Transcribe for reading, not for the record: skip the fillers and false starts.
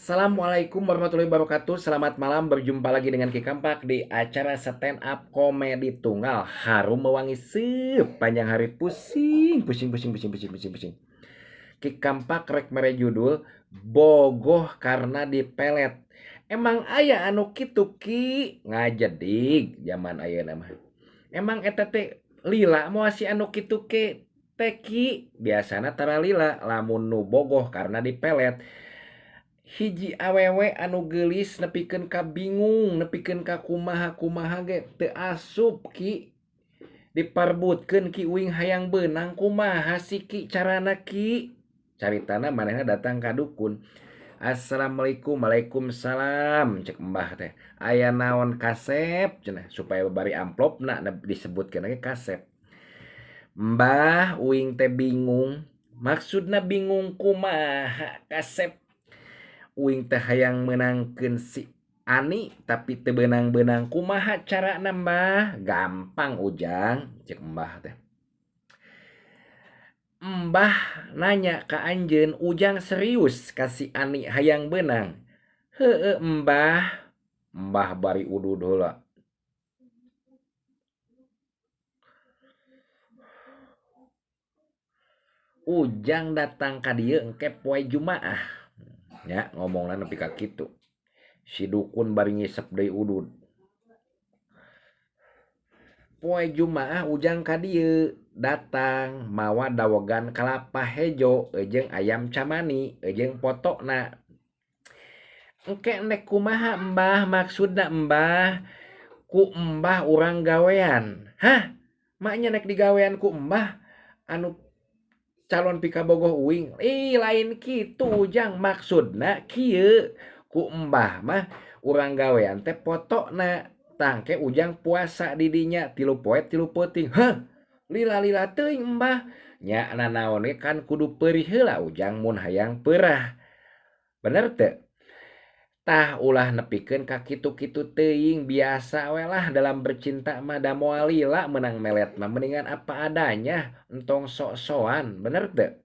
Assalamualaikum warahmatullahi wabarakatuh. Selamat malam, berjumpa lagi dengan Ki Kampak di acara stand up komedi tunggal harum mewangi sepanjang hari. Pusing, pusing, pusing, pusing, pusing, pusing, pusing. Ki Kampak rek mere judul bogoh karena dipelet. Emang aya anu kitu Ki ngajedig zaman ayeuna mah. Emang eta teh lila moal si anu kitu ke teh Ki? Biasana tara lila lamun nu bogoh karena dipelet. Hiji awewe anu geulis nepikeun ka bingung, nepikeun ka kumaha-kumaha ge teu asup Ki. Diparbutkeun Ki uing hayang beunang kumaha si Ki carana Ki? Caritana manehna datang ka dukun. Assalamualaikum, waalaikumsalam cek mbah teh. Aya naon kasep cenah supaya bari amplopna disebutkeun ge kasep. Mbah uing teh bingung, maksudna bingung kumaha kasep? Uing teh hayang meunangkeun si Ani tapi teu beunang-beunang kumaha carana mbah? Gampang ujang cek mbah teh. Mbah nanya ka anjeun, ujang serius ka si Ani hayang beunang? Heueuh mbah. Mbah bari udud heula. Ujang datang ka dieu engke poe Jumaah. Nya ngomongna nepi ka kitu. Si dukun bari ngisep deui udud. Poe Jumaah ujang ka dieu datang mawa dawegan kalapa hejo jeung ayam camani jeung potona. Engke nek kumaha mbah maksudna mbah? Ku mbah urang gawean. Hah? Maknya nek digawean ku mbah anu calon pikabogoh uing? Ih lain kitu ujang maksudna kieu. Ku mbah mah urang gawean teh potona. Tangke ujang puasa di dinya 3 poe 3 peuting. Hah? Lila-lila teuing mbah. Nya nanaon ge kan kudu peurih heula ujang mun hayang peurah. Bener teu? Tah ulah nepikeun ka kitu-kitu teuing, biasa we lah dalam bercinta mah da moal lila meunang melet mah mendingan apa adanya, entong sok-sokan, bener teu?